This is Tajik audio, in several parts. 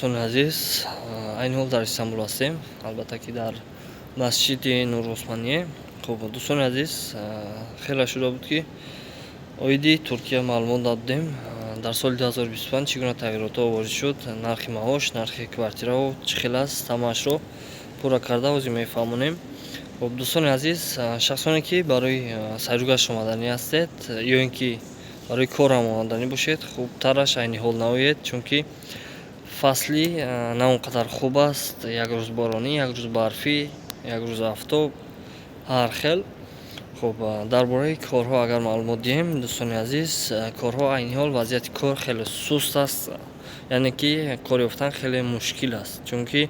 Дӯстони азиз, айни ҳол дар Истанбул ҳастем, албатта ки дар масҷиди Нурусмоние. Хуб, дӯстони азиз, хеле шуда буд, ки оиди Туркия маълумот надодем. Дар соли 2025 чӣ гуна тағйиротҳо ворид шуд, нархи маош, нархи квартираҳо чӣ хел аст, ҳамаашро пурра карда ҳозир мефаҳмонем. Хуб, дӯстони азиз, шахсоне ки барои сайругашт омаданӣ ҳастед ё ин ки барои корам омаданӣ бошед, хубтараш айни ҳол наоед, чунки фасли на он қадар хуб аст. Як рӯз боронӣ, як рӯз барфӣ, як рӯз афтоб, ҳар хел. Хуб, дар бораи корҳо агар маълумот диҳем, дӯстони азиз, корҳо айни ҳол вазъияти кор хеле суст аст, яъне ки кор ёфтан хеле мушкил аст, чунки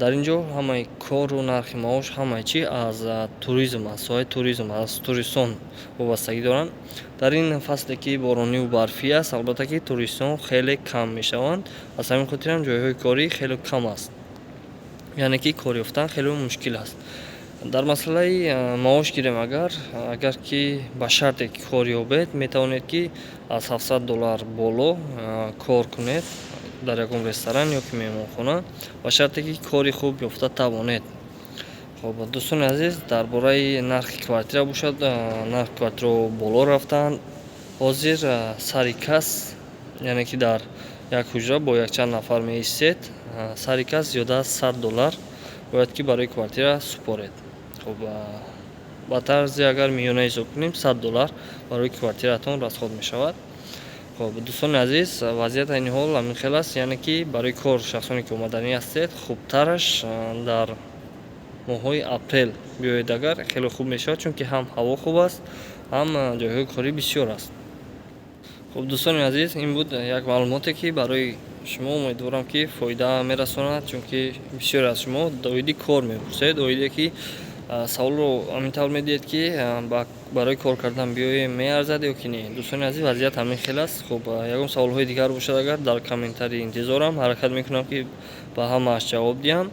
дар ин ҷо ҳамаи кору нархи маош, ҳамаи чӣ аз туризм, аз соҳаи туризм, аз туристон вобастагӣ доранд. Дар ин фасле ки борониву барфӣ аст, албатта ки туристон хеле кам мешаванд. Аз ҳамин хотирам ҷойҳои корӣ хеле кам аст, яъне ки кор ёфтан хеле мушкил аст. Дар масъалаи маош гирем агар ки ба шарте ки кор ёбед, метавонед ки аз 700 доллар боло кор кунед дар ягон ресторан ё ки меҳмонхона, ба шарте ки кори хуб ёфта тавонед. Хуб, дӯстони азиз, дар бораи нархи квартира бошад, нархи квартираҳо боло рафтаанд. Ҳозир сари кас, яъне ки дар як ҳуҷра бо якчанд нафар меистед, сари кас зиёда аз 100 доллар бояд ки барои квартира супоред. Хуб, ба тарзи агар миёна ҳисоб кунем, 100 доллар барои квартиратон расход мешавад. Хуб, дӯстони азиз, вазъият айни ҳол ҳамин хел аст, яъне ки барои кор шахсоне ки омаданӣ ҳастед, хубтараш дар моҳҳои апрел биёед агар, хеле хуб мешавад, чунки ҳам ҳаво хуб аст, ҳам ҷойҳои корӣ бисёр аст. Хуб, дӯстони азиз, ин буд як маълумоте, ки барои шумо умедворам, ки фоида мерасонад, чунки бисёре аз шумо оиди кор мепурсед, оиде ки саволро ҳамин тавр медиҳед, ки барои кор кардан биёем, меарзад ё ки не. Дӯстони азиз, вазъият ҳамин хел аст. Хуб, ягон саволҳои дигар бошад агар, дар комментарий интизорам, ҳаракат мекунам, ки ба ҳамааш ҷавоб диҳам.